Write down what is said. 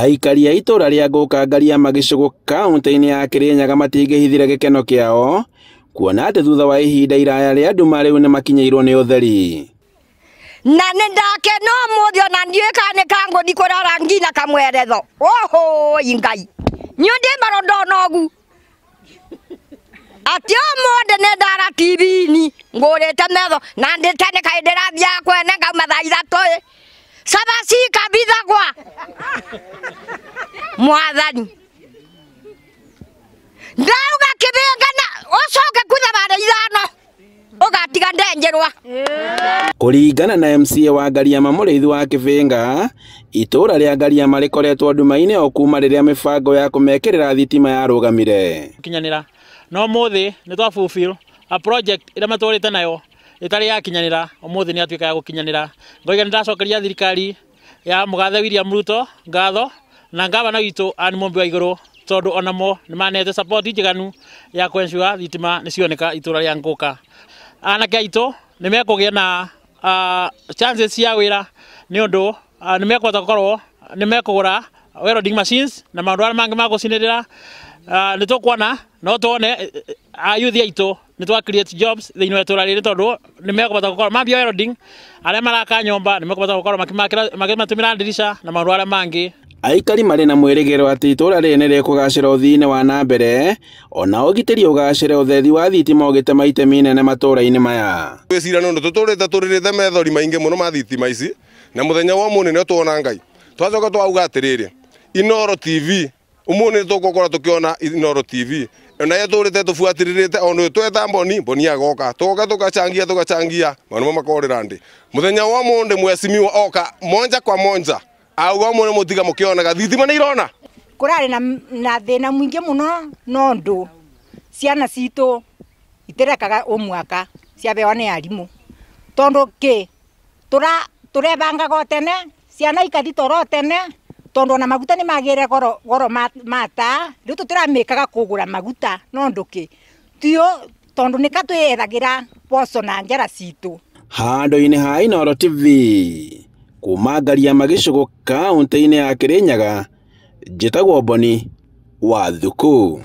Aikari a itũũra rĩa Ngũka Ngariama gĩcũgũ kaũntĩ-inĩ ya Kĩrĩnyaga matingĩhithire gĩkeno kĩao kuona atĩ thutha wa ihinda iraya rĩa nduma rĩu nĩmakinyĩirwo nĩ ũtheri. Na nĩ ndakena ũmũthĩ ona ndiũĩ kana nĩ kangũthi kũrora nginya kamweretho. Ũhũi Ngai, niĩ ndĩ marondo nogu atĩ ũmũthĩ nĩ ndara TV-inĩ ngũrĩte metho na ndĩte nĩ kaĩ ndĩrathiaga kwene ngauma thaa 3 ĩ cabaci kabithagwa mwathani ndauga kĩbĩngana ũcoke ku thabarĩ 5 ũgatiga ndenjerwa. Kũringana na MCA wa Ngariama Mũrĩithi wa Kĩbĩnga, itũũra rĩa Ngariama rĩkoretwo nduma-inĩ o kuma rĩrĩa mĩbango ya kũmekĩrĩra thitima yarũgamire. Kinyanĩra no mũthĩ nĩ twa fulfill a project ĩrĩa matũrĩte nayo ĩtarĩ yakinyanĩra, ũmũthĩ nĩ yatuĩka ya gũkinyanĩra. Ngoiga nĩ ndacokeria thirikari ya mũgathe William Ruto ngatho na ngavana witũ Anne Mumbi wa Igũrũ tondũ onamo nĩ manete support njiganu ya kũ-ensure thitima nĩ cioneka itũũra rĩa Ngũka. Anake aitũ nĩ mekũgĩa na chances cia wĩra nĩ ũndũ nĩ mekũhota gũkorwo nĩ mekũgũra welding machines na maũndũ arĩa mangĩ ma gũcinĩrĩra. Nĩ tũkuona no tuone ayuthi aitũ nĩ twa create jobs thĩinĩ wa itũũra rĩrĩ tondũ nĩ mekũhota gũkorwo mambia welding, arĩa maraka nyũmba nĩ mekũhota gũkorwo makĩmatũmĩra ndirica na maũndũ arĩa mangĩ. Aikari marĩ na mwĩrĩgĩrĩro atĩ itũũra rĩrĩ nĩ rĩkũgacĩra ũthii-inĩ wa na mbere ona ũgitĩri ũgacĩre ũthethi wa thitima ũgĩtema itemi inene matũũra-inĩ maya. Twĩcira nĩ ũndũ tũtũrĩte tũrĩrĩte methori maingĩ mũno ma thitima ici na mũthenya wa ũmũthĩ nĩ tuona Ngai. Twacoka twauga atĩrĩrĩ, Inooro TV ũmũthĩ tũgũkorwo tũkĩona Inooro TV ona ye tũrĩte tũbuatĩrĩrĩte ona tweta Mboni, Mboni agoka tũgoka tũgachangia tũgachangia maũndũ makorĩra ndĩ mũthenya wa ũmũthĩ mwecimiwa oka monja kwa monja auga ũmũthĩ mũtiga mũkĩonaga thitima nĩ irona. Kũrarĩ na thĩna mũingĩ mũno nondũ ciana citũ itirekaga o mwaka ciabewa nĩ arimũ tondũ kĩ tũrebangaga o tene ciana ikathi toro tene tondũ ona maguta nĩ magĩre goro mata rĩu tũtiramĩkaga kũgũra maguta nondũ kĩ tio tondũ nĩka twĩyethagĩra mboco na njara citũ. Handũ-inĩ ha Inooro TV kuma Ngariama gĩcũgũ kaũntĩ-inĩ ya Kĩrĩnyaga, njĩtagwo Mboni wa Thuku.